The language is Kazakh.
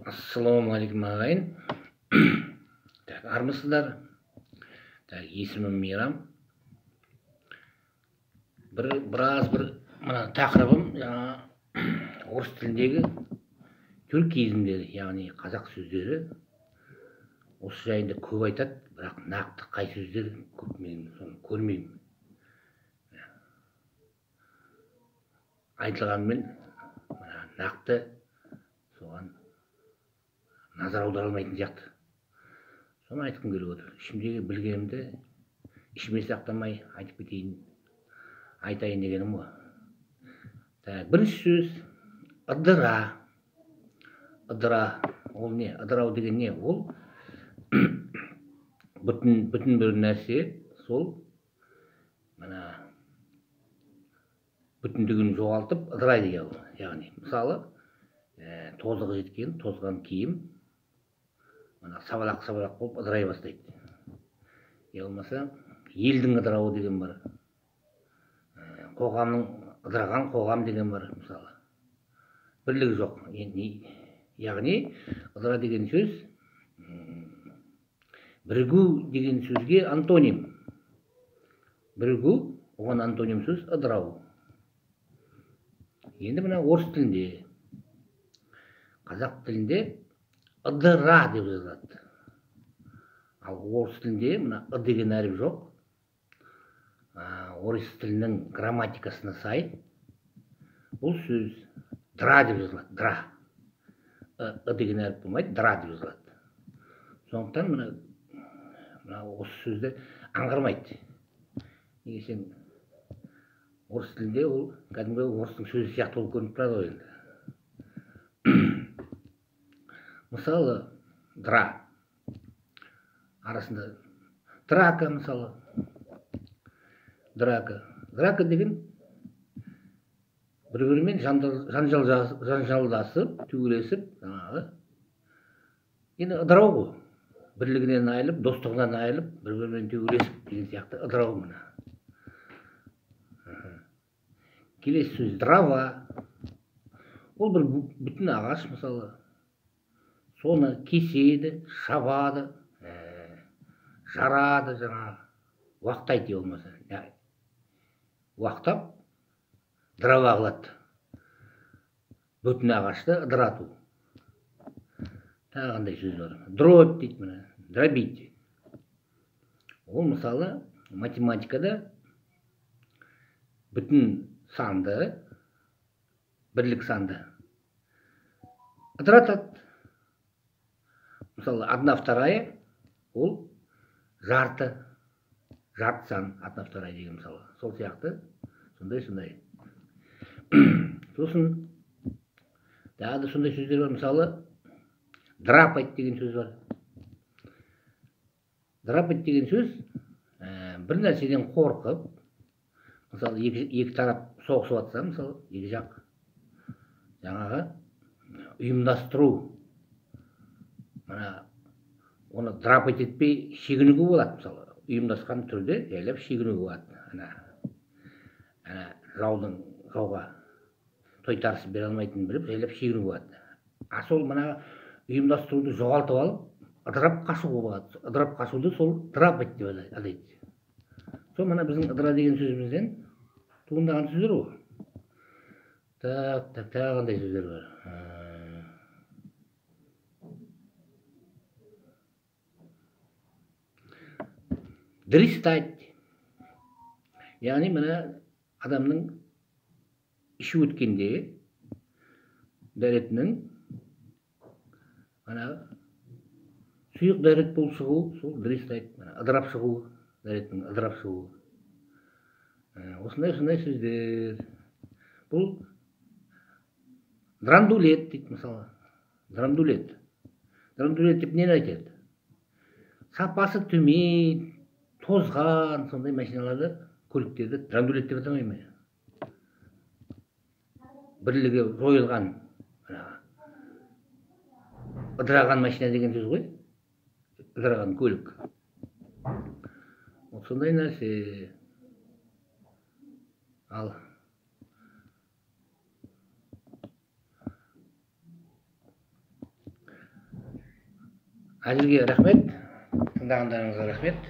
Ассалаумағалейкум ағайын. Так, армысыздар. Так, есімім Мейрам. Біраз бір мына тақырыбым жаңа орыс тіліндегі тюркизмдер, яғни қазақ сөздері осы жайында көп айтады, бірақ нақты қай сөздер көп мен соны көрмеймін. Айтылғанмен мына нақты соған назар аудара алмайтын сияқты. Соны айтқым келіп отыр. Ішімдегі білгенімді ішіме сақтамай айтып кетейін, айтайын дегенім ғой. Так, бірінші сөз ыдыра. Ыдыра ол не? Ыдырау деген не? Ол бүтін бір нәрсе, сол мына бүтіндігін жоғалтып ыдырайды ол. Яғни, мысалы, тозығы жеткен, тозған киім мына сабалақ-сабалақ болып ыдырай бастайды. Я болмаса елдің ыдырауы деген бар. Қоғамның ыдыраған қоғам деген бар, мысалы. Бірлігі жоқ. Яғни ыдыра деген сөз бірігу деген сөзге антоним. Бірігу, оған антоним сөз ыдырау. Енді мына орыс тілінде, қазақ тілінде ыдыра деп жазылады. Ал орыс тілінде мына ы деген әріп жоқ. Орыс тілінің грамматикасына сай бұл сөз дыра деп жазылады. Дыра. Ы деген әріп болмайды, дыра деп жазылады. Сондықтан мына осы сөзді аңғармайды. Неге сен орыс тілінде ол кәдімгі орыстың сөзі сияқты болып көрініп тұрады ғой енді. Мысалы, дыра. Арасында драка, мысалы. Драка. Драка деген бір-бірімен жанжалдасып, төбелесіп, жаңағы. Енді ыдырау ғой. Бірлігінен айырылып, достығынан айырылып, бір-бірімен төбелесіп деген сияқты ыдырау мына. Келесі сөз дрова. Ол бір бүтін ағаш, мысалы. Соны кеседі, шабады, жарады, жаңағы, уақтайды болмаса. Уақтап дрова қылады. Бүтін ағашты ыдырату. Тағы қандай сөз бар? Дробь дейді мына, дробить. Ол мысалы математикада бүтін санды, бірлік санды ыдыратады. Мысалы, 1/2 ол жарты, жарты сан, 1/2 деген мысалы. Сол сияқты, сондай-сондай. Сосын тағы да сондай сөздер бар, мысалы, драпать деген сөз бар. Драпать деген сөз бір нәрседен қорқып, мысалы, екі тарап соғысып жатса, мысалы, екі жақ жаңағы ұйымдастыру, мына оны драпать етпей шегінуге болады, мысалы, ұйымдасқан түрде жайлап шегінуге болады. Ана жауға тойтарыс бере алмайтынын біліп, жайлап шегінуге болады. А сол мына ұйымдастыруды жоғалтып алып, ыдырап қашуға болады. Ыдырап қашуды сол драпать деп атайды. Сол мына біздің ыдыра деген сөзімізден туындаған сөздер ғой. Так, так, тағы қандай сөздер бар? Дристать. Яғни мына адамның іші өткенде дәретінің ана сұйық дәрет болып шығу, сол дристать, мына ыдырап шығу, дәреттің ыдырап шығуы. Осындай сөздер. Бұл драндулет дейді, мысалы. Драндулет. Драндулет деп нені айтады? Сапасы төмен, тозған сондай машиналарды, көліктерді драндулет деп атамай ма? Бірлігі жойылған, ыдыраған машина деген сөз ғой. Ыдыраған көлік. Сондай нәрсе. Ал Әзірге рахмет, тыңдағандарыңызға рахмет.